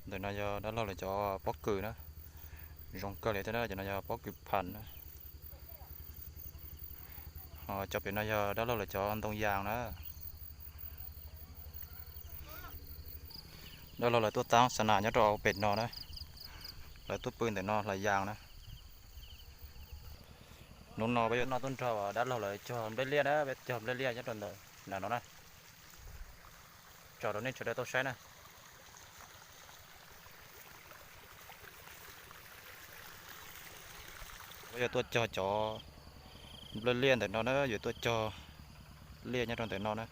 Ntawm no yog dab laug lawv cov pob kws na, zoo kawg li thiab na, cov no yog pob kws pham na. Ho cov pem no yog dab laug lawv cov ntoo yas na. Dab laug lawv tuaj txaab xa nas nyob rau pem no na, lawv tuaj pw ntawm no hlais yas na. Hnub no peb yuav noj tuaj nrog dab laug lawv cog nplej liaj na, peb cog nplej liaj nyob rau ntawm no na, tso rau nej sawv daws tau saib na. Peb yuav tuaj cog cov nplej liaj ntawm no na, yuav tuaj cog liaj nyob rau ntawm no na.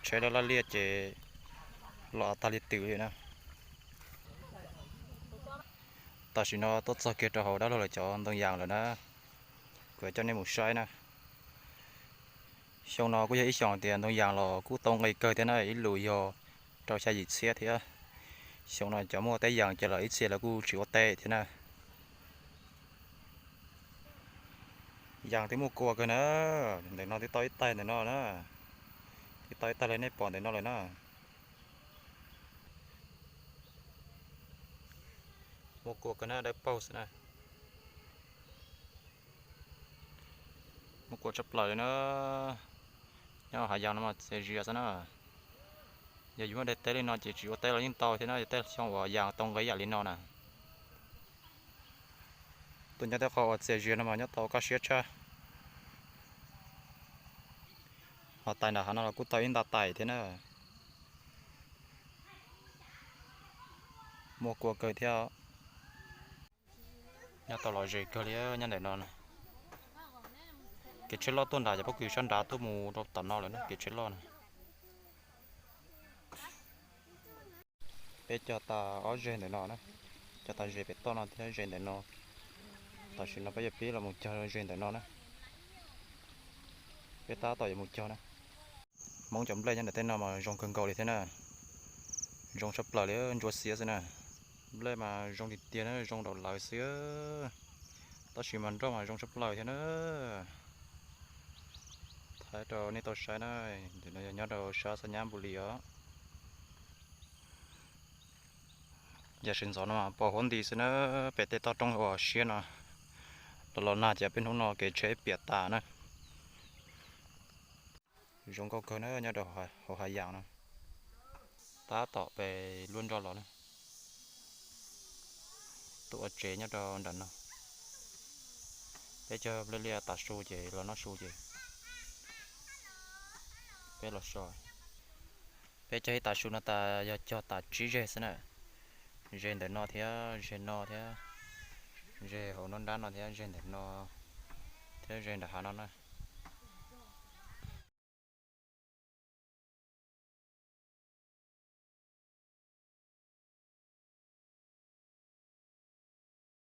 Tsheb laj laj liaj ces los tag li twm li na. Tam sim no tuaj txog kiag rau hauv dab laug lawv cov ntoo yas lawm na, kuv coj nej mus saib na. Xyoo no kuj yog ib xyoos tias ntoo yas los kuj tau nqi kawg thiab na, ib lus yog rau xya yim txhiab thiab. Xyoo no cov muaj teb yas ces los ib txhia lawv kuj tsis ua teb thiab na. Yas twb muaj kua kawg na, ntawm no twb tau ib taig ntawm no na, twb tau ib taig li nej pom ntawm no lawm na. Muaj kua kawg na, dawb paug xwb na. Muaj kua tshaj plaws li na. Nyob hav yas no mas txias zias xwb na. Yog yus muaj daim teb li no ces tsis ua teb los yeej tau thiab na, yog tej xyoo uas yas tau nqi yam li no na. Tuaj nyob tej qhov uas txias zias no mas nyob tau kaj siab tshaj. Ho tais nram hav no los kuj tau ib nta tais thiab na. Muaj kua kawg thiab. Nyob tau los ze kawg li nyob ntawm no na. Kev tsheb loj tuaj nram cov pob kws sab nrad tuaj mus rau tom no lawm na, kev tsheb loj na. Peb cog tas ob zeg ntawm no na, cog tas ze pem toj no thiab ze ntawm no. Tam sim no peb yuav pib los mus cog ze ntawm no na. Peb tab tom yuav mus cog na. Hmoob cov nplej nyob ntawm tej no mas zoo kawg nkaus li thiab na. Zoo tshaj plaws li, ntsuab xiab xwb na. Nplej mas zoo tiag tiag na, zoo daum lawv xwb. Tab sis mas nroj mas zoo tshaj plaws thiab na. Thaij rau nej tau saib na, ntawm no yog nyob rau sab Xab Nyab Npus Lis os. Yam sawv ntxov no mas pos huab nti xwb na, pem tej toj roob uas siab no. Los los nag ces peb hnub no kev tsheb piam tas na. Zoo nkauj kawg na, nyob rau hauv hav yas no. Tab tom pem luaj nroj los na. Tuaj ua tsev nyob rau nram no. Peb cog nplej liaj tas su ces los noj su ces peb los so. Peb cog ib tas su no tas yog cog tas tsib zeg xwb na. Zeg ntawm no thiab zeg no thiab, zeg hauv nruab nrab no thiab zeg ntawm no thiab zeg nram hav no na.